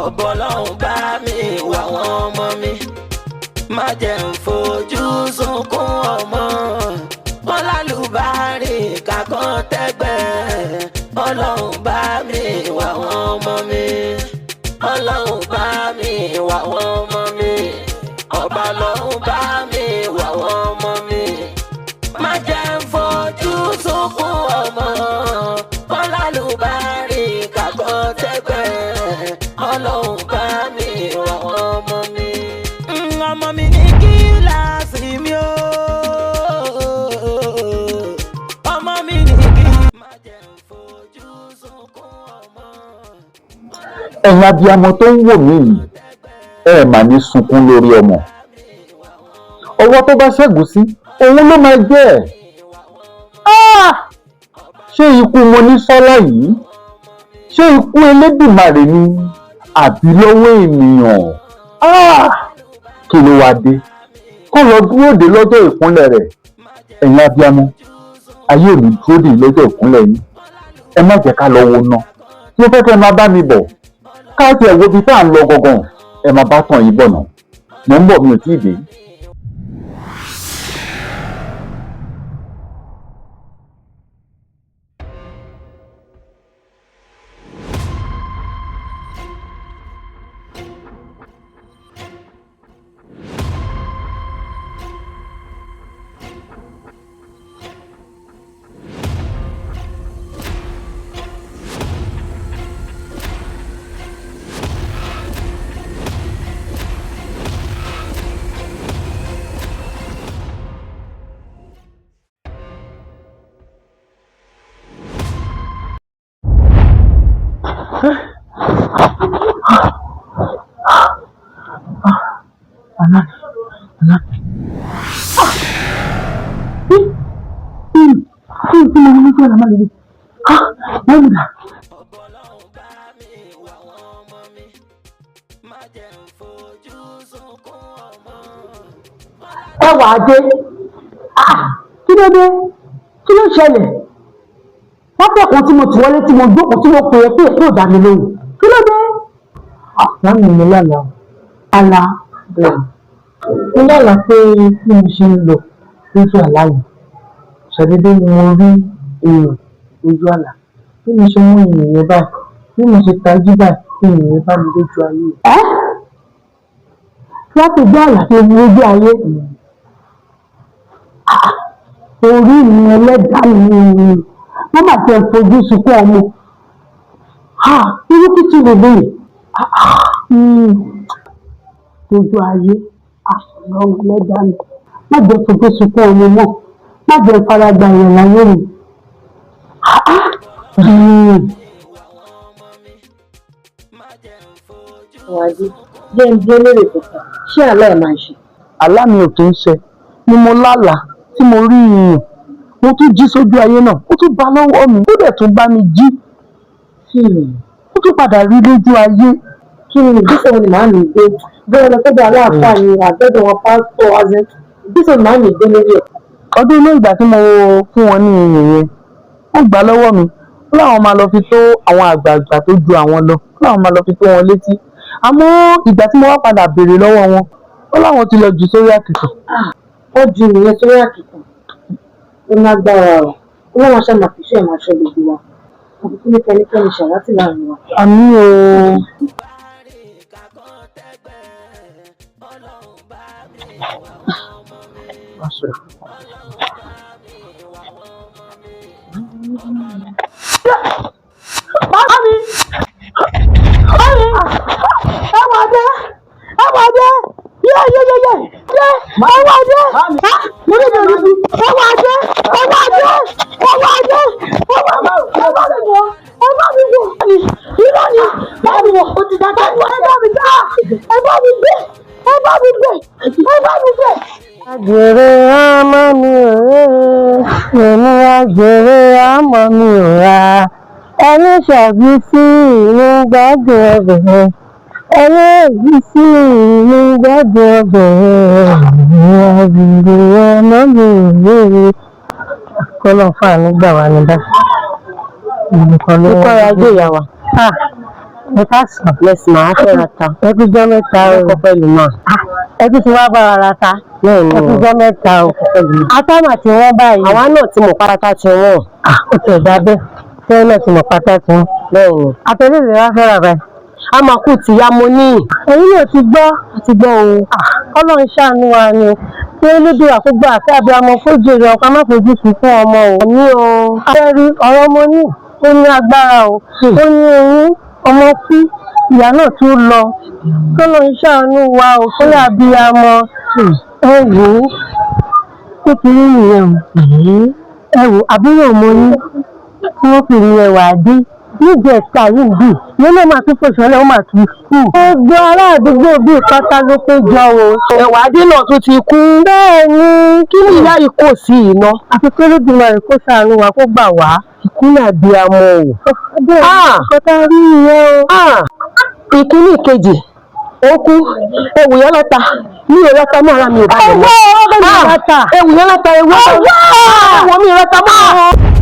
Ọbọ̀lọ́hún bá mi wà wọ́n ọmọ mi. Má jẹ́ ń fojú sunkún ọmọ. Wọ́n lálùbárí kàkán tẹ́gbẹ́. Ọlọ́run bá mi wà wọ́n ọmọ mi. Ọlọ́run bá mi wà wọ́n ọmọ mi. Ọba lọ́hún bá mi wà wọ́n ọmọ mi. Má jẹ́ ń fojú sunkún ọmọ. Wọ́n lálùbárí kàkán tẹ́gbẹ́. Ọlọ́run bá mi wà wọ́n ọmọ mi. Ọmọ mi ní kíláàsì mi o. Ọmọ mi ní kí. Má jẹ́ ń fojú sunkún ọmọ. Ẹ̀yin abiyamọ tó ń wò mí yìí, ẹ mà ní sunkún lórí ọmọ. Ọwọ́ tó bá ṣẹ́gun sí òun ló máa jẹ́ ẹ̀. Ah! Ṣé ikú Monísọ́lá yìí, ṣé ikú Elédùmarè ni àbí lọ́wọ́ ènìyàn? Ah! Kí ló wáá dé kó lọ dúró dé lọ́jọ́ ìkúnlẹ̀ rẹ̀? Ẹ̀yin abiyamọ, ayé ò ní dúró dè lọ́jọ́ ìkúnlẹ̀ yín. Ẹ má jẹ́ ká lọ wo ná. Mo fẹ́ kẹ́ ẹ máa bá mi bọ̀, ká tiẹ̀ wo ibi tá à ń lọ gangan. Ẹ máa bá tàn yín bọ̀ nà. Mò ń bọ̀, mi ò tíì dé. Ọbọ̀lọ́hún bá mi wà wọ́n ọmọ mi. Má jẹ́ ń fojú sunkún ọmọ. Ẹ wà á dé. Ah, kí ló dé? Kí ló ṣẹlẹ̀ látẹ̀kùn tí mo tì wọlé, tí mo jókòó, tí mo pè é pé èkó dá mi lóhùn? Kí ló dé? Màmí, mi lálàá. Àlá? Bẹ́ẹ̀, mo lálàá pé bí mo ṣe ń lọ lójú àlá yìí, ṣàdédé ni mo rí èrò lójú àlá. Bí mo ṣe mú ìyìn yẹn báyìí, bí mo ṣe tají báyìí, ìyìn yẹn bá mi lójú ayé. Ẹ láti gbé àlá tó ní ojú ayé? Ah, orí mi, ẹlẹ́dàá mi, wọ́n mà ti ẹ̀ fojú sunkún ọmọ. Ah, irú kí tún lè léyìí lójú ayé? Ọlọ́run ẹlẹ́dàá mi, má jẹ́ fojú sunkún ọmọ mọ́, má jẹ́ fara gba ìyà láyé mi. Ah, ah. Wájú jẹ́ ń bí eléré kankan, ṣé àlá ẹ̀ máa ń ṣe? Àlá mi ò kì í ṣe ni mo lálàá tí mo rí iyùn, mo tún jí sójú ayé náà, ó tún bá lọ́wọ́ mi, ó dẹ̀ tún bá mi jí, ó tún padà rí lójú ayé. Kí ni ìgbésẹ̀ wo ni màá mi gbé? Bóyá lọ sọ́dọ̀ aláàfáà ni àgbẹ̀dọ̀ wọn, pásítọ̀, azẹ́, ìgbésẹ̀ wo ni màá mi gbé lórí ẹ̀? Ọdún inú ìgbà tí mo fún wọn ní iyùn yẹn, wọ́n gbà á lọ́wọ́ mi, ó láwọn máa lọ fi tó àwọn àgbààgbà tó ju àwọn lọ, ó láwọn máa lọ fi tó wọn létí. Àmọ́ ìgbà tí mo wá padà béèrè lọ́wọ́ wọn, ó láwọn ti lọ jù sórí àkìtàn. Ó ju ìyẹn sórí àkìtàn? Ó lágbára o. Ó wọ́n ṣe máa fi ṣe máa ṣe gbogbo wa, àti kí ní fẹnikẹ́ni ṣàwátì láàrin wa. Àmín o. Bárì kàkán tẹ́gbẹ́. Ọlọ́run bá mi wà wọ́n ọmọ mi. Ọlọ́run bá mi wà wọ́n ọmọ mi. Mami! Mami! Ẹ wà dé! Ẹ wà dé! Yé yé yé yé! Yé! Ẹ wà dé! Ah! Mo ní ìbẹ̀rù bí! Ẹ wà dé! Ẹ wà dé! Ẹ wà dé! Ẹ wà ẹ bá mi wọ̀! Ẹ bá mi wọ̀! Irọ́ ni! Bá mi wọ̀! Ó ti dákẹ́! Ẹ bá mi gbé! Ẹ bá mi gbé! Ẹ bá mi gbé! Ẹ bá mi gbé! Àjèrè ọmọ mi ò èmi, àjèrè ọmọ mi ò ra ẹni ṣàbí sí ìlú gbádùn ọbẹ̀, ẹni èyí sí ìlú gbádùn ọbẹ̀, àjèrè ọmọ mi ò. Kọ́lọ́ fàánú gbà wá ní báyìí. Nǹkan ló Ikọ́ wọ́n ọrọ̀ ajé ìyá wa. Ah, Ẹ káàsán. Yes ma, a fẹ́ ra ta. Ẹ kú jọ́ mẹ́ta o. Ẹ kọ́ pẹ̀lú ma. Ẹ tún ti wá bá wa ra ta. Bẹ́ẹ̀ni Ẹ kú jọ́ mẹ́ta o. Atá mà tí wọ́n báyìí. Àwa náà ti mọ̀ pátá ti wọ́n. Ó ti ẹ̀dá bẹ́ẹ̀. Tẹ́lẹ̀ náà ti mọ̀ pátá tí wọ́n. Bẹ́ẹ̀ni. Àtẹ̀lé ìlera fẹ́ rà báyìí. A máa kú ti ya mo ní. Ẹ̀yin náà ti gbọ́. A ti gbọ́ o. Ọlọ́run ṣàánú wa ni. Kí Elédùà kó gbà kí abiyamọ kó jèrè ọkọ má fojú sunkún ọmọ o. Àmì o. Abẹ́rí ọ̀rọ̀ ọmọ ní ó ní agbára o. Ó ní oyún ọmọ kú ìyá náà tún lọ. Kọ́lọ́run ṣàánú wa o kó yà abiyamọ. Ẹ wò ó kékeré nìyẹn o. Ẹ wò àbúrò mo ní tí wọ́n fi ní ẹwà dé níjẹta yìí bì yẹn náà máa tún fòṣọlẹ̀ ó máa tún kú. Gbogbo ará àdúgbò bíi pátá ló péjọ o. Ẹ̀wà adé náà tún ti kú. Bẹ́ẹ̀ ni. Kí ni ìyá yìí kò sí iná? Àfi kí Olódùmarè kó ṣàánú wa kó gbà wá. Ìkúnlẹ̀ abiyamọ o. Bẹ́ẹ̀ ni kọ́tà rí ìyẹn o. Ìkíní ìkejì ó kú ewu yẹn lọ́ta mi ò lọ́ta mọ́ ara mi ò balẹ̀ mọ́. Ọwọ́ ọwọ́ mi ò lọ́ta. Ewu yẹn lọ́ta ewu ọwọ́ mi ò lọ́ta mọ́.